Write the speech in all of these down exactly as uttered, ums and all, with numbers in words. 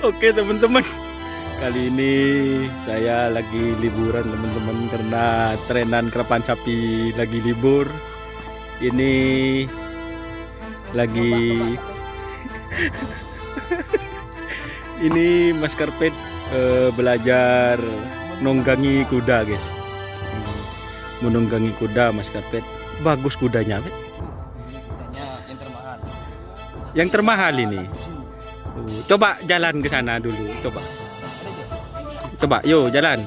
Oke, teman-teman. Kali ini saya lagi liburan, teman-teman, karena trenan Kerapan Sapi lagi libur. Ini lagi ini Mas Karpet, eh, belajar nunggangi kuda, guys. Menunggangi kuda, Mas Karpet. Bagus kudanya, Pet. Kudanya yang termahal. Yang termahal ini. Tuh, coba jalan ke sana dulu, coba. Coba, yo, jalan.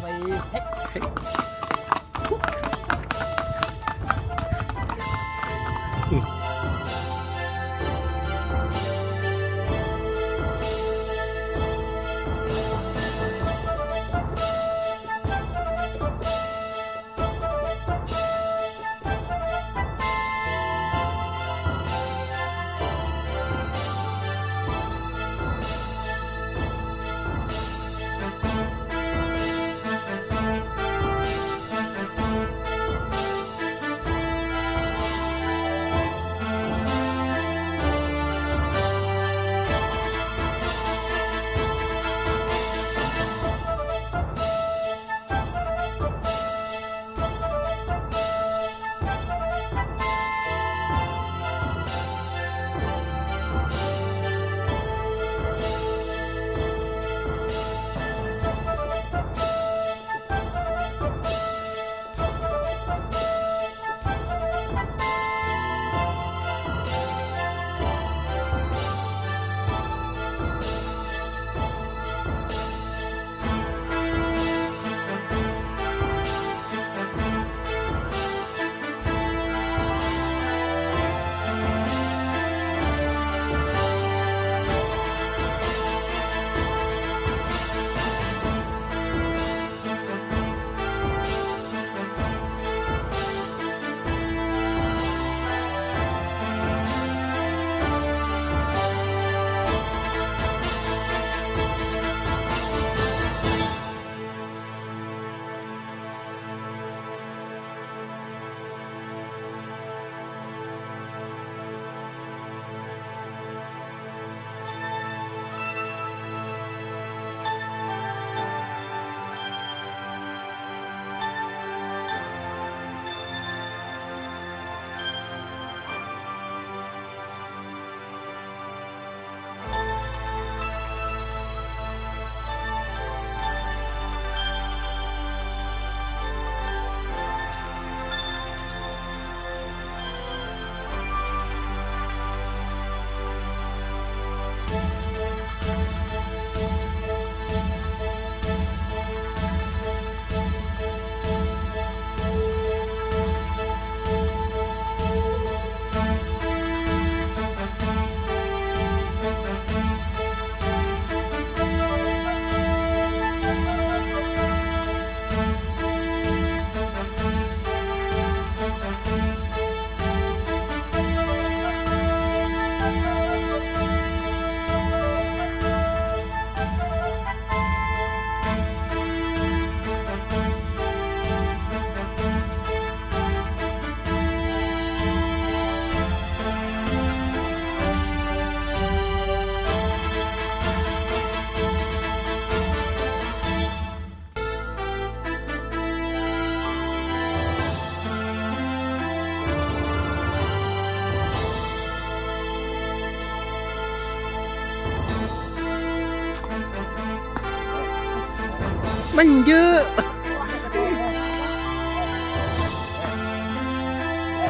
Menje'.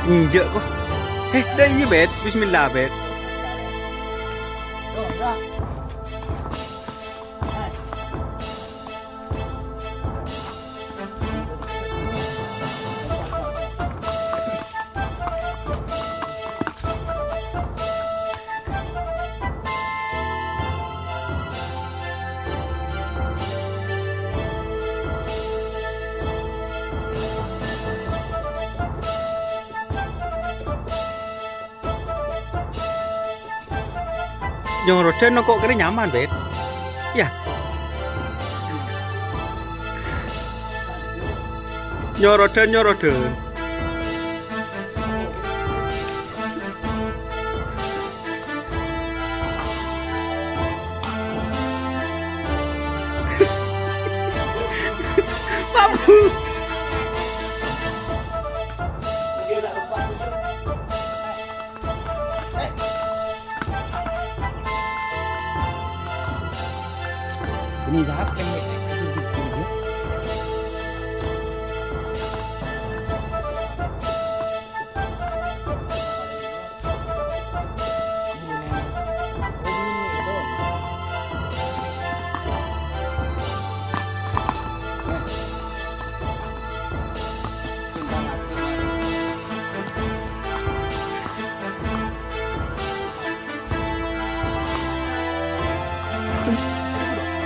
Enjâ' ko. Eh, dâ' iyâ, Bet. Bismillah, Bet. Nyorodan kok kèra nyaman, Bet? Yâ. Nyorodan, nyorodan. Ini siapa?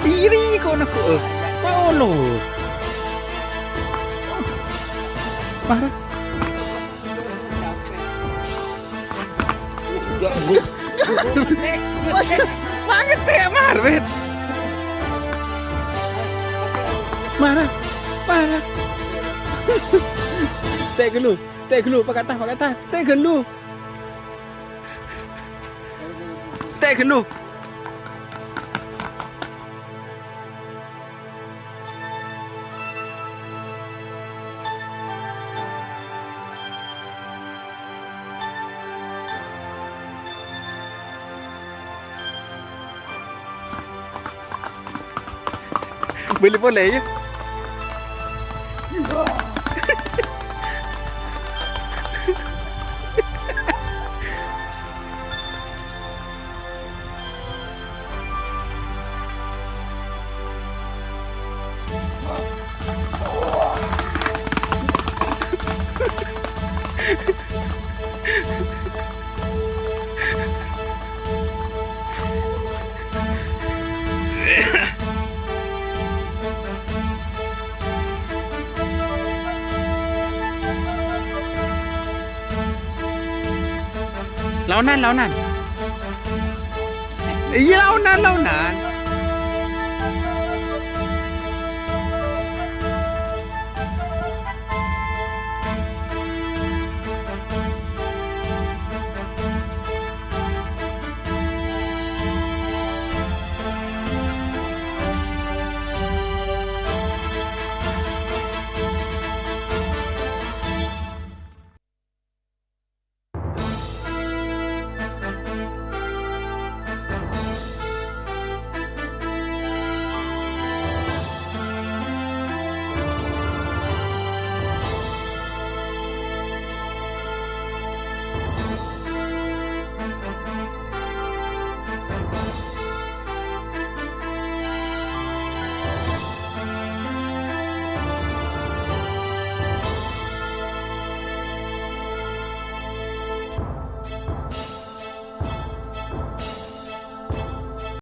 Iri kono ko. Kono. Parah. Manget ya, Marwet. Marah, marah. Tè' ghâllu, tè' ghâllu, pakata, pakata, tè' ghâllu. Tè' ghâllu. Bâli polè, yâ. Laonan, laonan. Iyâ, laonan, laonan.